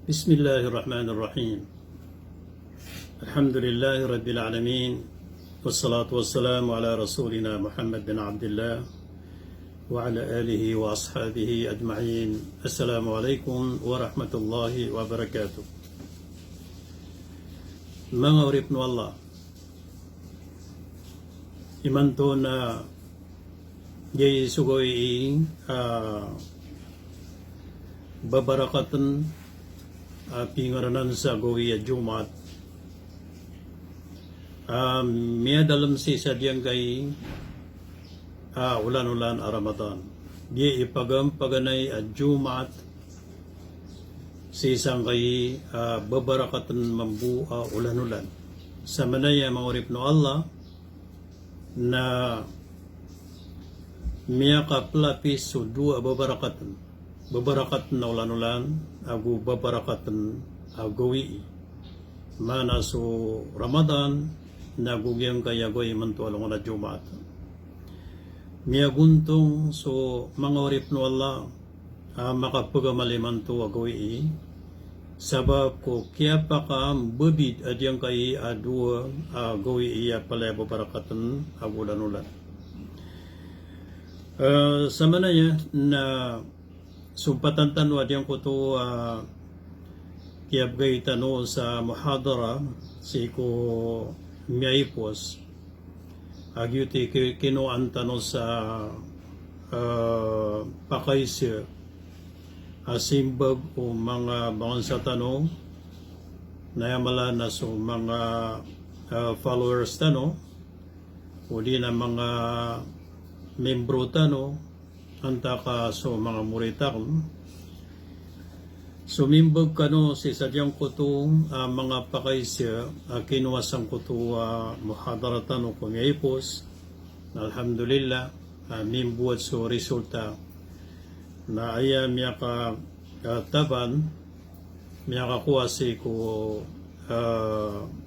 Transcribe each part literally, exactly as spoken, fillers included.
بسم الله الرحمن الرحيم. الحمد لله رب العالمين. والصلاة والسلام على رسولنا محمد بن عبد الله وعلى آله وأصحابه أجمعين. السلام عليكم ورحمة الله وبركاته. Manga oripn o Allah. Imanto na giyai so gawii a babarakatn a pingarnan sa gawii a Jumaat a miyadalm sii sa giyangkai a olan-olan a Ramadan. Giyai ipagampaganay a Jumaat sii sangkai a babarakatn mambo a olan-olan. Samanaya manga oripn o Allah na miyakaplapis so dowa a babarakatn. Babarakatn a olan-olan ago babarakatn a gawii. Maana so Ramadan na go giyangkai a gawii imanto a alongan a Jumaat. Miyagontong so manga oripn o Allah a makapagamalimanto a gawii sabap ko kiyapakambabid a giyangkai a dowa a gawii a palaya babarakatn ago olan-olan. Eh, samanaya na sompatan tano a giyangkoto a kiyabgay tano sa muhadara sii ko miyaipos. A giyoto i ki-, kinowaan tano sa, eh, pakaiza a simbag o manga bangnsa tano, na aya mala na so manga, eh, followers tano, odi na manga membro tano, antaa ka so manga morit akn. Somimbag kano sii sa giyangkoto a manga pakaiza a kinowa sangkoto a muhadara tano ko miyaipos. Alhamdulillah, a mimbowat so resulta. Na aya miyaka, a, taban, miyakakowa sii ko, a,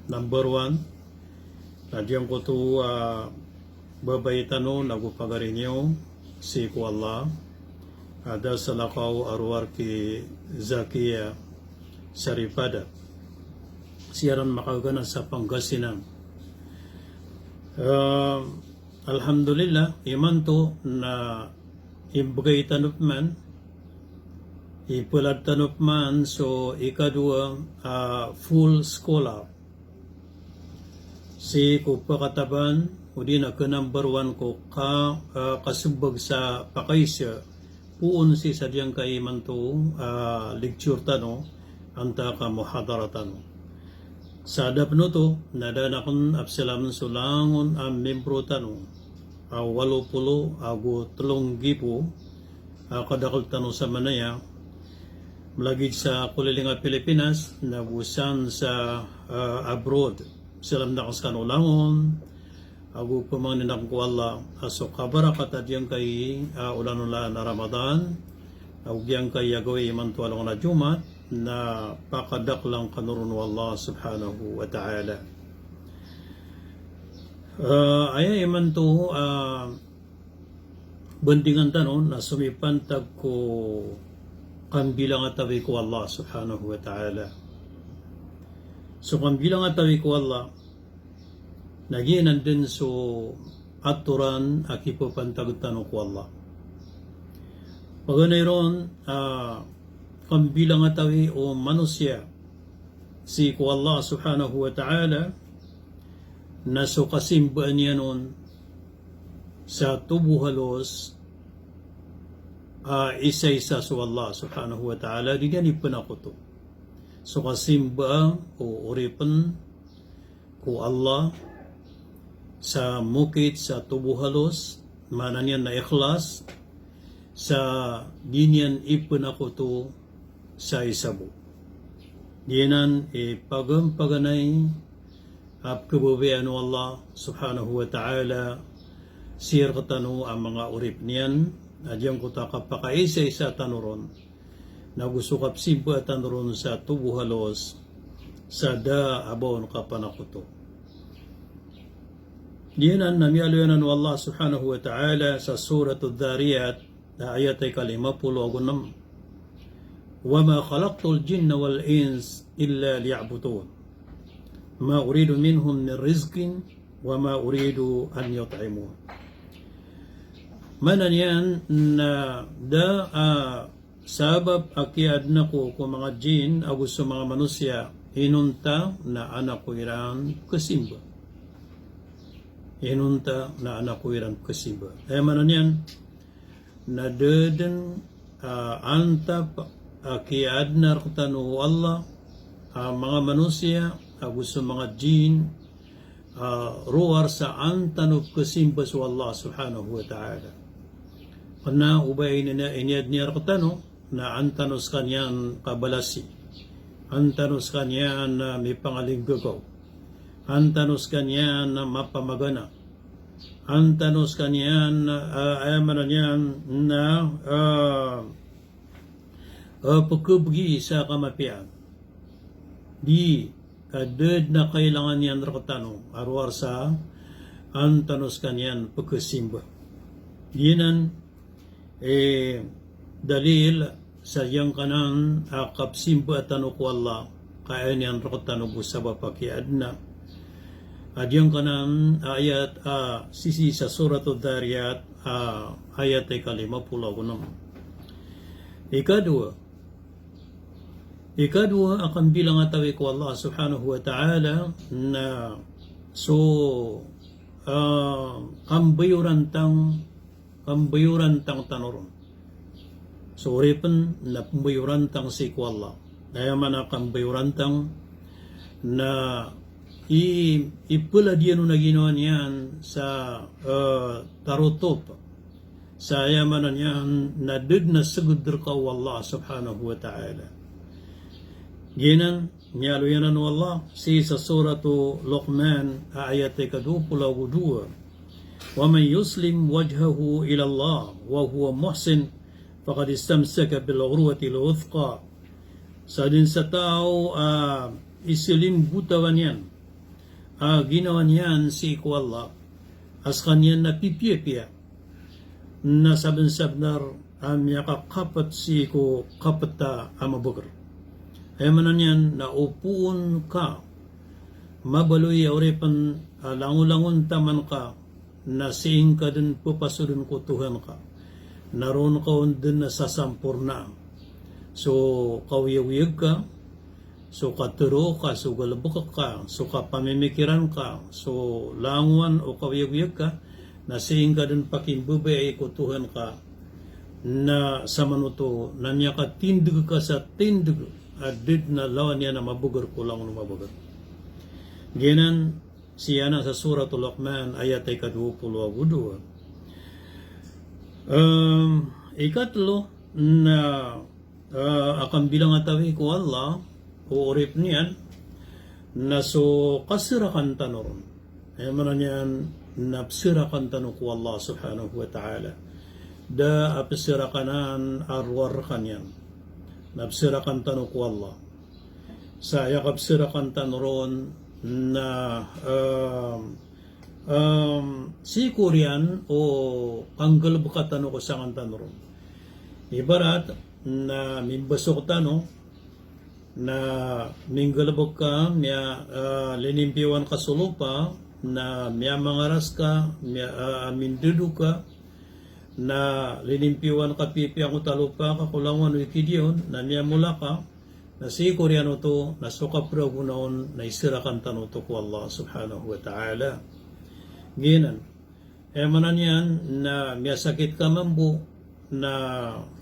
number one, na giyangkoto a babay tano nago pagari niyo sii ko Allah a da salakaw a rowar ki Zakiya Saripada. Siran makagana sa Pangasinan. Eh, alhamdulillah, imanto na imbgay tano pman, ipalad tano pman so ikadowa a full scholar sii ko pakataban, odi na ka number one ko ka, ah, kasmbag sa pakaiza, poon sii sa giyangkai imanto a, ah, lecture tano, antaa ka muhadara tano. Sa adap oto, na da akn a pzalamn so langon a membro tano a walo polo ago tlo nggibo a kadakl tano samanaya, mlagid sa koliling a Pilipinas, nago san sa, ah, abroad. Pzalamn akn skano langon, ago pmangnin akn ko Allah a so kabarakat a giyangkai a, ah, olan-olan a Ramadan, ago giyangkai a gawii imanto a alongan a Jumaat, na pakadaklan kano ron o Allah subhanahu wa ta'ala. Ah, aya imanto, ah, bandingan tano na somipantag ko kambilangatawi ko Allah subhanahu wa ta'ala. So kambilangatawi ko Allah, na giyanan dn so atoran a kipapantag tano ko Allah. Paganay ron, ah, kambilangatawi o manosiya sii ko Allah subhanahu wa ta'ala, na so kasimbaan iyan on sa tobo halos a, ah, isaisa so Allah subhanahu wa ta'ala, di niyan ipnakoto. So kasimba o oripn ko Allah sa mokit sa tobo halos, maana niyan na ikhlas, sa di niyan ipnakoto sa isa bo. Giyanan i pagampaganay a pkhababayaan o Allah subhanahu wa ta'ala sii rktano a manga oripn iyan, a giyangkoto a kapakaisaisa tano ron, nago so kapsimba tano ron sa tobo halos, sa da a ba on kapanakoto. Giyanan na miyaaloy anan o Allah subhanahu wa ta'ala sa Suratul Dhariyat, na ayat a ika lima polo ago nem. Wa ma khalaqtul jinna wal insa illa liya'budun. Ma uridu minhum min rizqin wa ma uridu an yut'imun. Maana niyan na da a sabap a kiyaadn ako ko manga jinn ago so manga manosiya, inonta na an ako iran pkhasimba. Inonta na an ako iran pkhasimba. Aya maana niyan na da dn a antap a kiyaadna rktano o Allah a manga manosiya ago so manga jinn a rowar sa an tano pkhasimba so Allah subhanahu wa ta'ala. Kna o ba ini, iniadn iyan rktano na an tano skaniyan kabalasi, an tano skaniyan a mipangalinggagaw, an tano skaniyan a mapamagana, an tano skaniyan a, aya maana niyan na a, a, pkhabgi sa kamapiya. Di, ka da dn a kailangan iyan rktano a rowar sa an tano skaniyan pkhasimba. Giyanan i dalil sa giyangkanan a kapsimba tano ko Allah, ka aya niyan rktano bo sabap a kiyaadna. A giyangkanan a ayat a sisii sa Suratud Dhariyat a ayat a ika lima polo ago nem. Ikadowa, ikadowa a kambilangatawi ko Allah subhanahu wa ta'ala na so, a, kambayorantang, kambayorantang tano ron. So oripn na pmbayorantang sii ko Allah. Aya maana kambayorantang na i, ipelad iyan on a ginawa niyan sa, a, tarotop. Sa aya maana niyan na da dn a sgd rka o Allah subhanahu wa ta'ala. Giyanan, miyaaloy anan o Allah sii sa Suratu Luqman a ayat a ika dowa polo ago dowa. Wa man yuslim wajhahu ila Allah wa huwa muhsin faqad istamsaka bil urwatil wuthqa. Sa dn sa taw a isilimbotawan iyan a ginawa niyan sii ko Allah a skaniyan na pipiyapiya, na sabnsabnar a miyakakapt sii ko kapt a mabagr. Aya maana niyan na o poon ka mabaloy a oripn a langolangon taman ka na sii ngka dn ppasodn ko Tohan ka. Na roo ngka on dn a sasampornaa so kaoyagoyag ka, so katharo ka, so galbk ka, so kapamimikiran ka, so langowan o kaoyagoyag ka, na sii ngka dn pakimbabayai ko Tohan ka, na samanoto na miyakatindg ka sa tindg a da dn a lawan iyan a mabagr ko langon o mabagr. Giyanan sii anan sa Suratul Luqman, ayat a ika dowa polo ago dowa. Em, ikatlo na, eh, a kambilangatawi ko Allah o oripn iyan na so kasrakan tano ron. Aya maana niyan na psrakan tano ko Allah subhanahu wa ta'ala. Da a psrakan anan a rowar rkaniyan. Na psrakan tano ko Allah. Sa aya kapsrakan tano ron na, em, em, sii ko oriyan o kanggalbka tano ko sangan tano ron. Ibarat na mimbasok tano, na minggalbk ka, miya, eh, linimpiyowan ka so lopa, na miyamangaras ka, miya, eh, mindodog ka, na linimpiyowan ka pipiya angkoto a lopa ka ko langowan o ikidiya on, na miyamola ka, na sii ko oriyan oto, na so kapragona on, na israkan tano oto ko Allah subhanahu wa ta'ala. Giyanan. Aya maana niyan na miyasakit ka mambo, na,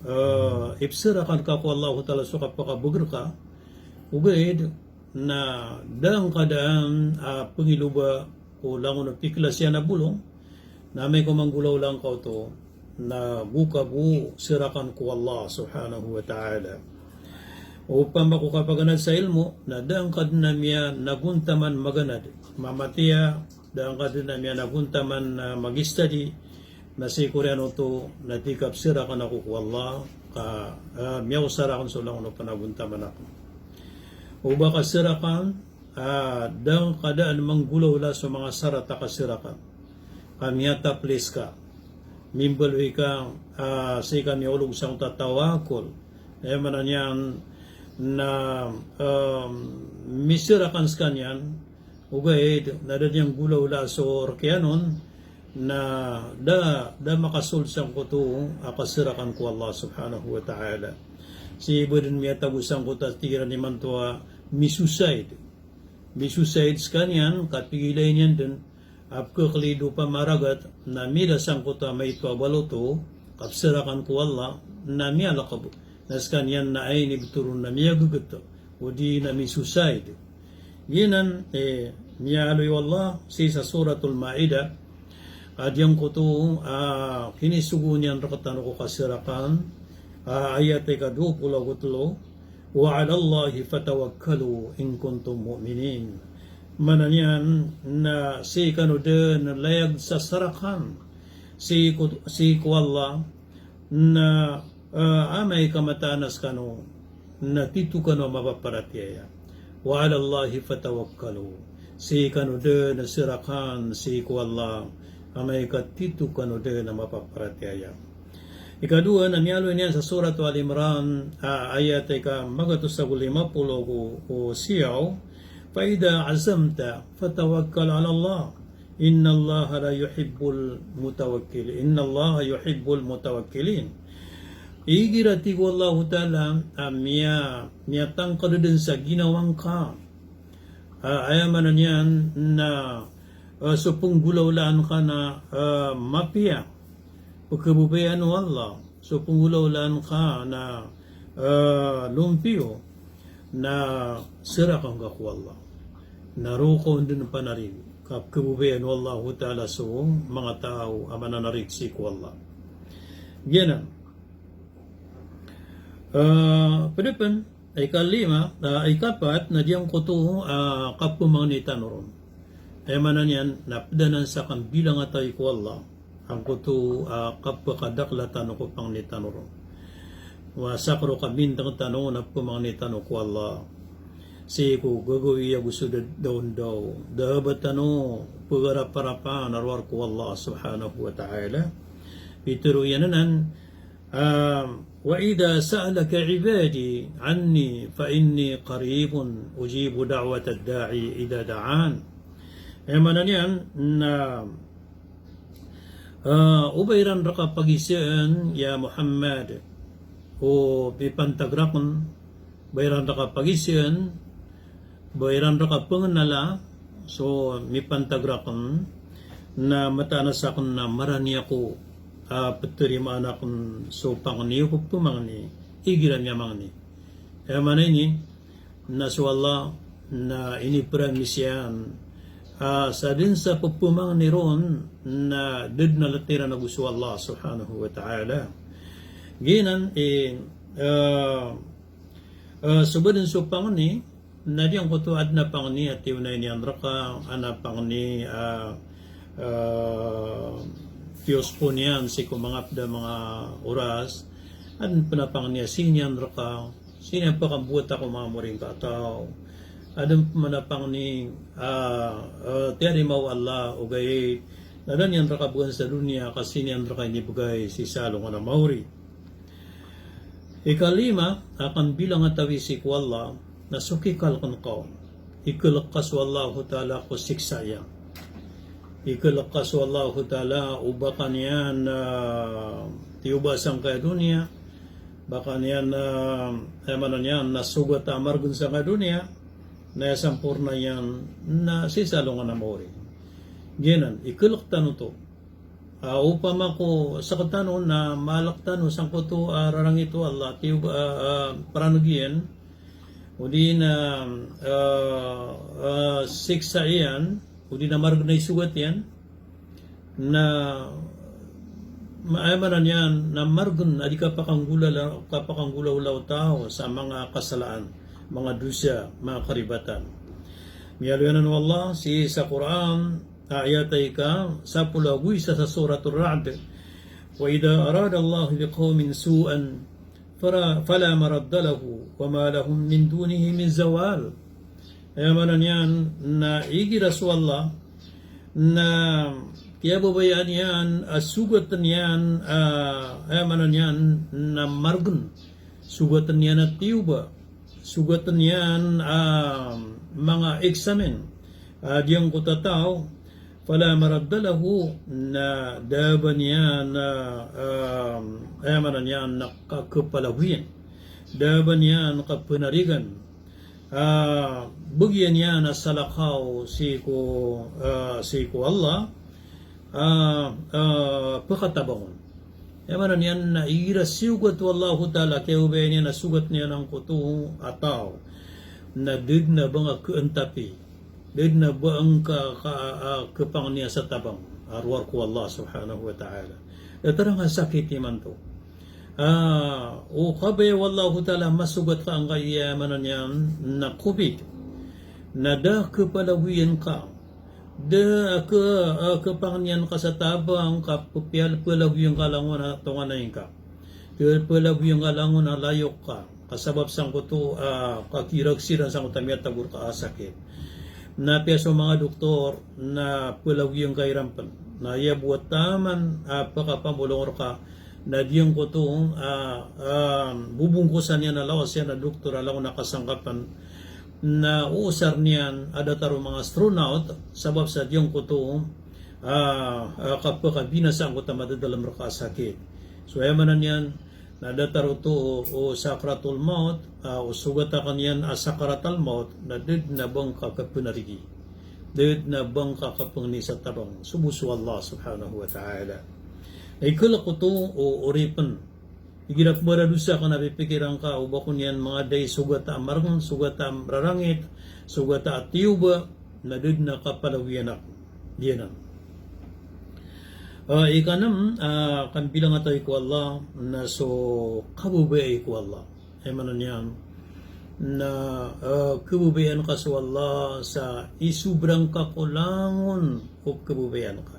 eh, ipsrakan ka ko Allahu Ta'ala so kapakabagr ka, ogaid na da ngka daan a, ah, pngiloba ko langon o piklas iyan a bolong, na amay ko manggolawla ngka oto, na go ka go srakan ko Allah subhanahu wa ta'ala. Opama ko kapaganad sa ilmo, na da ngka dn a miyanagontaman maganad, mamatiya, da ngka dn a miyanagontaman a mag-study, na sii ko oriyan oto, na di ka psrakan ako ko Allah, ka, ah, miyaosar akn so langon o panagontaman akn. O ba ka srakan, ah, da ngka daan manggolawla so manga sarat a kasrakan. Ka miyataplis ka, mimbaloy ka, ah, sii ka miyaolog sangkoto a tawakkol, Aya maana niyan na, em, miserakan sekaniyan, ogaid na da niyan golawlaa so rek iyan on, na da, da makasold sangkoto a kaserakan ko Allah subhanahu wa ta'ala. Sii bo den miyatago sangkoto a tig iran imanto a misuicide. Misuicide sekaniyan, kapigilay niyan den a pekekelido pamaragat, na mila sangkoto a maito a baloto, kapserakan ko Allah, na miyalekeb, na sekaniyan na aya inibetero na miyageget, odi na misuicide. Giyanan, eh, miyaaloy o Allah sii sa Suratul Ma'idah, a giyangkoto a kinisogo niyan rektano ko kaserakan, a ayat a ika dowa polo ago telo, "Wa 'alallahi fatawakkalu in kuntum mu'minin." Maana niyan na sii kano den layag sa serakan sii ko, sii ko Allah, na, eh, amay ka mataan a sekano na tito kano a mapaparatiyaya. "Wa 'alallahi fatawakkalu." Sii kano den serakan sii ko Allah, amay ka tito kano den a mapaparatiyaya. Ikadowa na miyaaloy niyan sa Surat Al Imran, a, ayat a ika magatos ago lima polo ago siyaw, "Fa idha azamta fatawakkal 'alallah, innallaha la yuhibbul mutawakkil, innallaha yuhibbul mutawakkilin." Igira tig o Allahu Ta'ala a miya, miyatangked den sa ginawa ngka, a, aya maana niyan na, a, so penggolawlaan ka na, a, mapiya, pekhababayaan o Allah. So penggolawlaan ka na, a, lompiyo, na serakan ka ko Allah. Na roo ka on den panarig, ka pekhababayaan o Allahu Ta'ala so manga taw a mananarig sii ko Allah. Giyanan. A, ped pen, a, ikalima, a, ikapat, na giyangkoto a kapemangni tano ron. Aya maana niyan na ped anan sa kambilangatawi ko Allah angkoto a kapekadakela tano ko pangni tano ron. Wa sakero kabinteng tano na pemangni tano ko Allah sii ko gagawii ago so da, daondaw. Da a ba tano pegaraparapa na rowar ko Allah subhanahu wa ta'ala. Pitero iyan anan, a, "Wa idha sa'alaka 'ibadi 'anni fa inni qaribun ujibu da'watad da'i idha da'an." Aya maana niyan na, a, o ba iran reka pagisaan ya Muhammad, o pipantag raken, ba iran reka pagisaan, ba iran reka pengenala so mipantag raken, na mataan a saken na marani ako a peterimaan aken so pangni o pepemangni igira miyamangni. Aya maana ini na so Allah na inipromise iyan a sa den sa pepemangni ron na da den a letiran ago so Allah subhanahu wa ta'ala. Giyanan i, a, a, so ba den so pangni, na giyangkoto aden a pangni a tiyonayan iyan reka, aden a pangni a, a, tiyospon iyan sii ko manga ped a manga oras, aden pen a pangni a sii niyan reka, sii niyan pakambowata ko manga moring kataw. Aden pen a pangni a, a, tiyarima o Allah, ogaid na da niyan reka began sa doniya, ka sii niyan reka inibegay sii sa alongan a maori. Ikalima a kambilangatawi sii ko Allah na so kikaleken ka on. Ikalek ka so Allahu Ta'ala ko siksa iyan. Ikalek ka so Allahu Ta'ala o ba ka niyan, a, tiyoba sangkaya doniya, ba ka niyan, a, aya maana niyan na sogat a maregen sangkaya doniya, na aya samporna iyan na sii sa alongan a maori. Giyanan, ikalek tano oto. A, opama ko sektano na maalek tano sangkoto a rarangit o Allah, tiyoba, a, a, paraneg iyan, odi na, a, a, siksa iyan, odi na maregen a isogat iyan, na ma-, aya maana niyan na maregen a di kapakanggolawla, kapakanggolawla o taw sa manga kasalaan, manga dosa, manga karibatan. Miyaaloy anan o Allah sii sa Qur'an, ayat a ika sapolo ago isa sa Suratul Ra'd, "Wa idha arada Allahu biqawmin su'an fala, fala maradda lahu wa ma lahum min dunihi min zawal." Aya maana niyan na igira so Allah na kiyababayaan iyan a sogaten iyan, a, aya maana niyan na maregen sogatn iyan a tiyuba, sogatn iyan a manga eksamin a giyangkoto a taw, fala maradda lahu, na da a ba niyan a, a, aya maana niyan na ka-, kapalagoyan, da a ba niyan kapanarigan, a, bgan iyan a salakaw sii ko, a, sii ko Allah, a, a, pkatabangon. Aya maana niyan na igira siyogat o Allahu Ta'ala, kiyaobayan iyan a sogatn iyan angkoto a taw, na da dn a ba ngka kaantapi, da dn a ba ngka ka-, a, kapangnia sa tabang a rowar ko Allah Subhanahu wa Ta'ala. Datar angka sakit imanto. A, o kabaya o Allahu Ta'ala masogat ka angkaya, aya maana niyan na covid, na da kapalagoyan ka, da ka, a, kapangnian ka sa tabang ka ppiya-, palagoyan ka langon a tonganay ngka, palagoyan ka langon a layok ka, ka sabap sangkoto a, a, kakiragsiran sangkoto a miyatago rka a sakit. Na apiya so manga doktor na palagoyan ka iran pn, na aya bo a taman a, a, pkapambolong rka, na giyangkoto a, a, bobongkosan iyan a lawas iyan a doktor a langon a kasangkapan, na oosar niyan a datar o manga astronaut, sabap sa giyangkoto a, a, kapkabinasa angkoto a madadalm rka a sakit. So aya maana niyan na datar oto o, o sakratul maut, a, o sogat akn iyan a sakaratal maut, na da dn a ba ngka kapnarigi, da dn a ba ngka kapangni sa tabang so bo so Allah Subhanahu wa Ta'ala. Na ikalk oto o oripn. Igira pmaradosa ka na pipikiran ka o ba ko niyan manga da i sogat a margn, sogat a rarangit, sogat a tiyoba, na da dn a kapalagoyan akn. Giyanan. A, ikanm, a, kambilangatawi ko Allah, na so kababayai ko Allah. Aya maana niyan na, a, kababayaan ka so Allah sa isobra ngka ko langon o kababayaan ka.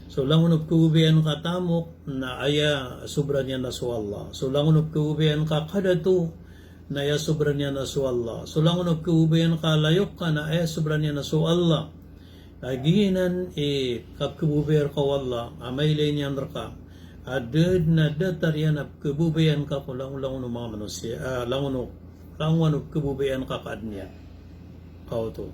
So langon o kababayaan ka tamok, na aya sobra niyan na so Allah. So langon o kababayaan ka kadato, na aya sobra niyan na so Allah. So langon o kababayaan ka layok ka, na aya sobra niyan na so Allah. Ka giyanan i kapkhababayai rka o Allah a mailay niyan rka a da dn a datar iyan a pkhababayaan ka ko langolangon o manga manosiya, a, langon o, langon o pkhababayaan ka ka adn iyan. Ka oto.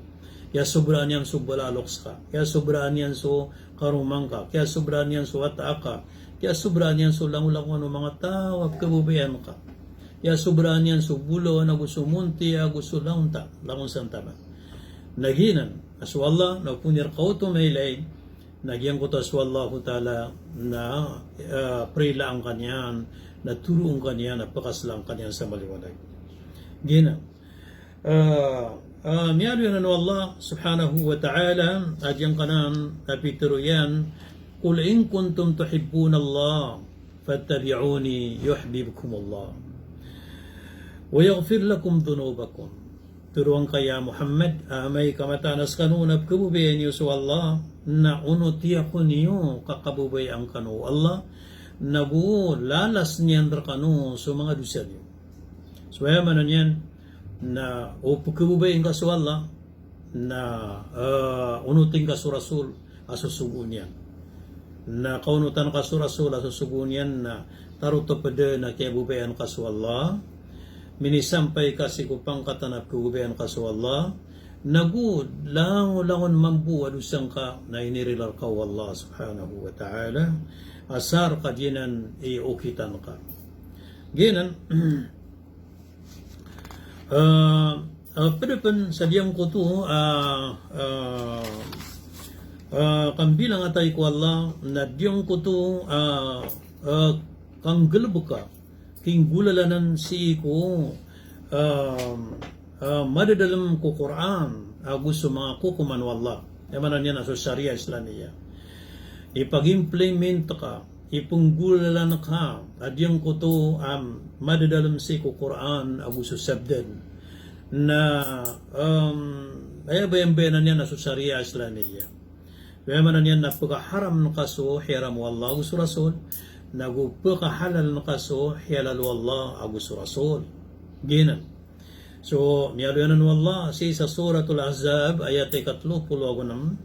Kiyasobraan iyan so bala a loks ka. Kiyasobraan iyan so karoma ngka. Kiyasobraan iyan so wata aka. Kiyasobraan iyan so langolangon o manga taw a pkhababayaan ka. Kiyasobraan iyan so bolawan ago so monti ago so langon ta, langon sa antaman. Na giyanan a so Allah na opama rka oto mailay, na giyangkoto a so Allahu Ta'ala na, a, prilaan ka niyan, na toroon ka niyan, na pakaslaan ka niyan sa maliwanag. Giyanan. A, a, miyaaloy anan o Allah Subhanahu wa Ta'ala a giyangkanan a pitharo iyan, "Qul in kuntum tuhibbunallah fattabi'uni yuhbibkumullah wa yaghfir lakum dhunubakum." Tharoa ngka ya Muhammad, a, amay ka mataan a skano na pkhababayaan iyo so Allah, na onotiya ko niyo ka kababayaan kano o Allah, na go lalasn iyan rkano so manga dosa niyo. So aya maana niyan na o pkhababayai ngka so Allah, na, a, onoti ngka so Rasul a sosogoon iyan. Na kaonotan ka so Rasul a sosogoon iyan na tarotop dn a kiyababayaan ka so Allah, minisampay ka sii ko pangkatan a pkhababayaan ka so Allah, na go langolangon mambo a dosa ngka na inirila rka o Allah Subhanahu wa Ta'ala, asar ka giyanan i okitan ka. Giyanan, a, a, pd pn sa giyangkoto a, a, a, kambilangatawi ko Allah, na giyangkoto a, a, kanggalbka, kinggolalanan sii ko, a, a, madadalm ko Qur'an ago so manga kokoman o Allah. Aya maana niyan na so Sharia Islamiyah. Ipag-implement ka, ipnggolalan ka a giyangkoto a madadalm sii ko Qur'an ago so sabdan. Na, a, aya bayambayanan iyan na so Sharia Islamiyah. Aya maana niyan na pkhaharamn ka so hiyaram o Allah ago so Rasul, na go pkhahalaln ka so hihalal o Allah ago so Rasul. Giyanan. So, miyaaloy anan o Allah sii sa Suratul Ahzab, ayat ikatlo polo ago nem,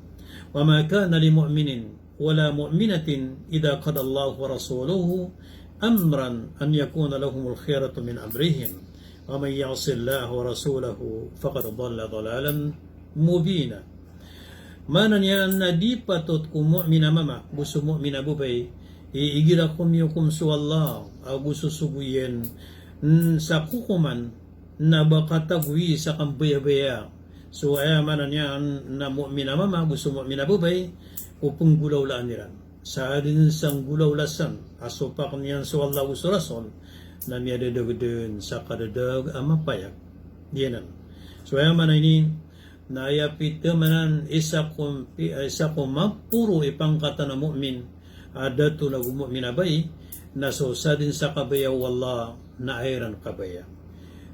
"Wa ma kana li mu'minin wa la mu'minatin idha qada Allahu wa rasuluhu amran an yakuna lahumul khiyaratu min amrihim, wa man ya'sillaha wa rasulahu faqad dalla dalalan mubina. Maana niyan na di patot ko mu'min a mama ago so mu'min a babay i igira komiyokom so Allah ago so sogo iyan, mm, sa kokoman na ba katagoy sa kambayabaya so, aya maana niyan na mu'min a mama ago so mu'min a babay ko penggolawlaan iran. Sa adn sa nggolawla san a sopak niyan so Allah ago so Rasul, na miyadadagdn sa kadadag a mapayag. Giyanan. So aya maana ini, na aya pitharo anan, isa ko, isa ko maporo i pangkatan a mu'min a dato nago mu'min a bai, na so sadn sa kabaya o Allah na aya iran kabaya.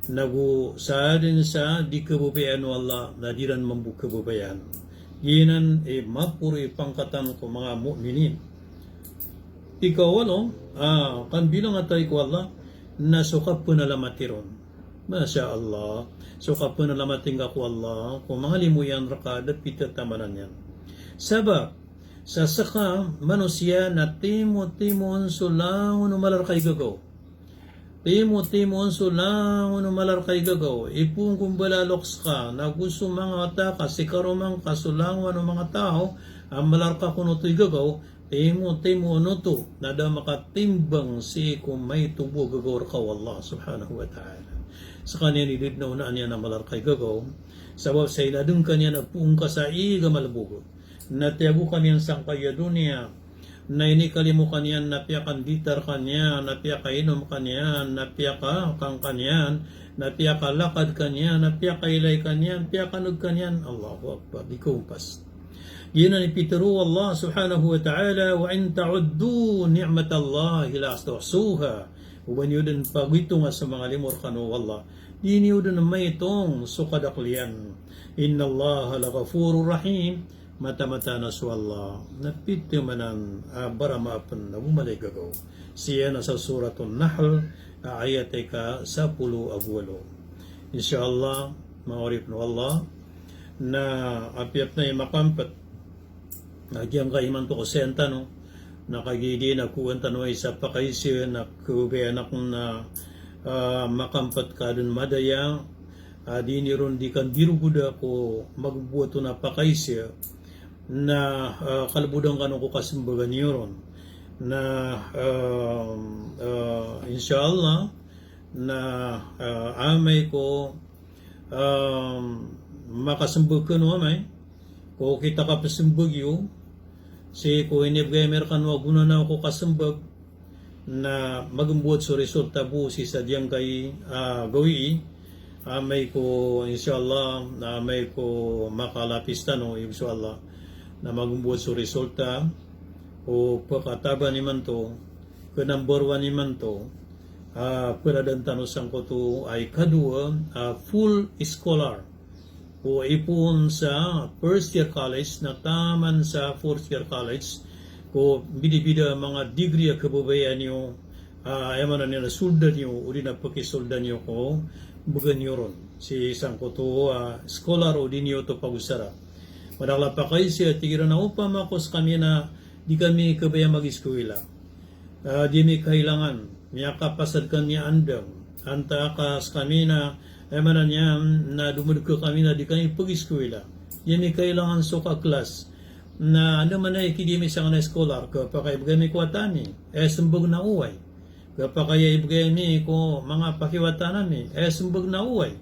Nago sadn sa di kababayaan o Allah na di iran mambo kababayaan. Giyanan i maporo i pangkatan ko manga mu'minin. Ikawalo, ah, kambilangatawi ko Allah na so kapenalamati ron. Masha Allah. So kapenalamati ngka ko Allah ko manga limo iyan rka da pitharo anan iyan. Sabap sa ska manosiya na timotimoon so langon o mala rka i gagaw. Timotimoon so langon o mala rka i gagaw. Ipoon ko mbala a loks ka, nago so manga wata ka, si karoma ngka so langon o manga taw a mala rka kon oto i gagaw, timotimoon oto na da makatimbang sii ko maito bo a gagaw rka o Allah subhanahu wa ta'ala. Skaniyan i da dn a onaan iyan a mala rka i gagaw, sabap sa inadn ka niyan a poon ka sa ig a malbog. Na tiyago ka niyan sangkai a doniya, na inikalimo ka niyan, na piyakanditar ka niyan, na piyakainom ka niyan, na piyakakan ka niyan, na piyakalakad ka niyan, na piyakailay ka niyan, piyakaneg ka niyan. Allahu Akbar, di kompas. Giyanan i pitharo o Allah subhanahu wa ta'ala, "Wa in ta'uddu ni'matallahi la tuhsuha." O ba niyo dn pagitonga so manga limo rkano o Allah, di niyo dn maitong so kadakl iyan. "Innallaha laghafurur rahim." Mataan a so Allah na pitharo anan a baramaapn ago mala i gagaw. Sii na sa Suratun Nahl, a ayat ika sapolo ago walo. Insha Allah, manga oripn o Allah, na apiya pn i makampet a giyangkai imanto ko sayan tano, na kagiya di na kowan tano i sa pakaisa na kababayaan akn a, ah, makampet ka dn madaya, a di niyo ron di kandirogoda ko magboto na pakaisa, na, ah, kalbodan kano ko kasmbagan iyo ron. Na, ah, ah, insha Allah, na, ah, amay ko, ah, makasmbag kano amay, ko kita kapsmbag iyo, sii ko inibgay ami rkano a gonanao ko kasmbag, na magmbowat so resulta bo sii sa giyangkai, ah, gawii, amay ko, insha Allah, na amay ko makalapis tano, insha Allah, na magmbowat so resulta o pkataban imanto, ka number one imanto, ah, peradan tano sangkoto a ikadowa, ah, full scholar. Ko ipoon sa first year college, na taman sa fourth year college, ko bidabida a manga degree a kababayaan iyo, ah, aya maana niyan na soldan iyo, odi na pakisoldan iyo ko mbgan iyo ron. Sii sangkoto, ah, scholar o di niyo oto pagosara. Madakl a pakaisa, tig iran a opama ko skami na di kami kabaya mag-eskwela. Ah, di ami kailangan, miyakapasad kami a andang. Antaa ka skami na, aya maana niyan na domadka kami na di kami pag-eskwela. Di ami kailangan so ka-class. Na andamanaya i kidiya ami sangkanan a scholar, kapakay a ibgay ami ko wata ami, aya smbag na oway. Kapakay a ibgay ami ko manga pakiwata ami, aya smbag na oway.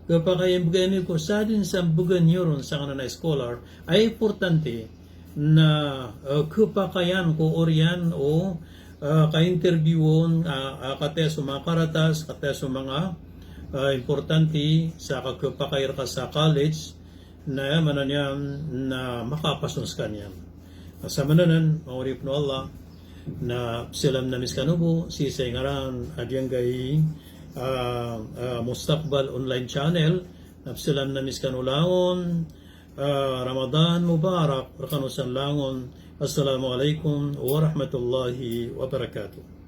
Kapakay a ibgay ami ko sadn sa mbgan iyo ron sangkanan a scholar, aya importante, na, eh, khapakayan ko oriyan o, eh, ka-interview on, ah, ah, kataya so manga karatas, kataya so manga, ah, importante sa kakhapakay rka sa college, na aya maana niyan na makapas on skaniyan. Sa maana nan, manga oripn o Allah, na pzalam ami skano bo sii sa ingaran a giyangkai, ah, ah, Mustaqbal Online Channel, na pzalam ami skano langon, ah, Ramadan Mubarak rkano san langon. Assalamu alaikum warahmatullahi wabarakatuh.